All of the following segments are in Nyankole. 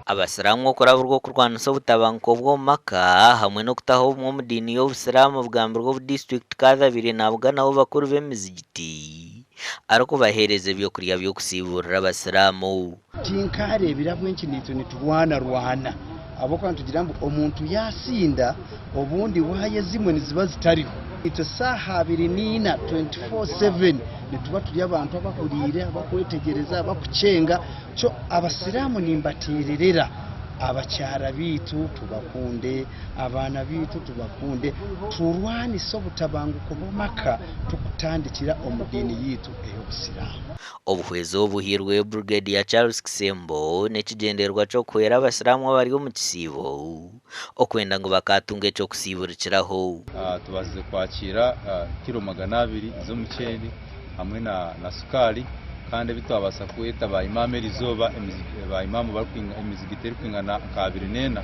Abasiraamu okuraburwa okurwanisa obutabanguko bw'omu maka hamwe n'okutaho obumwe omu diini y'obusiraamu bugambirwe obu disiturikiti Kadhi abaire nabuganaho bakuru b'emizigiti arikubaheereza ebyokurya by'okusiiburira abasiraamu. Tinkareebire ahabw'enki naitwe niturwana rwana ahabw'okuba nitugira ngu omuntu yaasinda obundi waaya ezimwe niziba zitariho. Itwe saaha 24, 24/7, nituba turi abantu abahuriire, abakwetegyereza, abakukyenga. Kyo abasiraamu nimbateererera abakyara baitu tubakunde, abaana baitu tubakunde, turwanise obutabanguko bw'amaka tukutandikira omu diini yaitu ey'obusiraamu. Obuhwezi obu buhairweyo Brigadier Charles Kisembo n'ekigyendererwa ky'okuhwera abasiraamu abari omu kisiibo okwenda ngu bakaatunga eky'okusiiburikiraho. Tubaasize kwakiira kiro 200 z'omuceeri hamwe na sukaari kandi ebi twabaasa kweta ba Imaam erizooba ba Imaam emizigiti erikwingana nka 24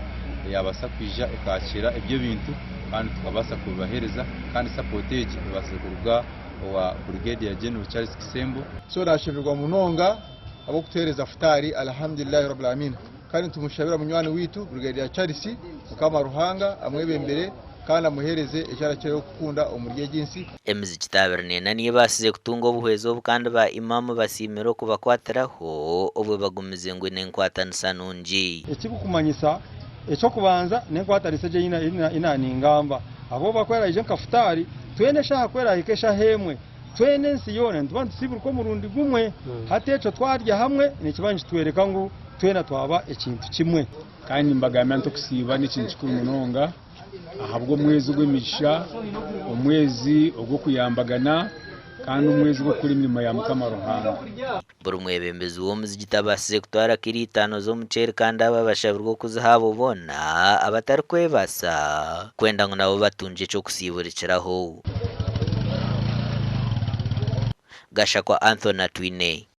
eyabaasa kwija ekaakiira ebyo ebintu kandi tukabaasa kubibaheereza kandi sapooti egi ebaasize kuruga owa Brigadier General Charles Kisembo. So nashemererwa munonga ahabw'okutuheereza futaari Alhamdulillahi Rabbil Aalamiin kandi nitumushabira munywani waitu Brigadier Charles Mukama Ruhanga amwebembere kandi amuheereze eki arakirayo kukunda omuri egi nsi. Emizigiti 24 niyo ebaasize kutunga obuhwezi obu kandi ba Imam basiimire okubakwatiraho obwe bagumize ngu n'enkwatanisa nungi. Ekirikumanyisa eky'okubanza n'enkwatanisa egyo ei naaningamba. Ahabw'okuba ku eraije nka futaari, twena eshaaha ku eraahika eshaaha emwe, twena ensi yoona nituba nitusiiburika omurundi gumwe. Hati ekyo twarya hamwe nikiba nikitworeka ngu twena twaba ekintu kimwe. Kandi nimbagambira nti okusiiba n'ekintu kikuru munonga ahabw'omwezi ogw'emigisha, omwezi ogw'okuyambagana, kandi omwezi ogw'okukora emirimo ya Mukama Ruhanga. Buri mwebembezi w'omuzigiti abaasize kutwara kiro itaano z'omuceeri kandi aba bashabirwe okuziha abo boona abatarikwebaasa kwenda ngu nabo batungye eky'okusiiburikiraho. Gashakwa Anthony Atwine.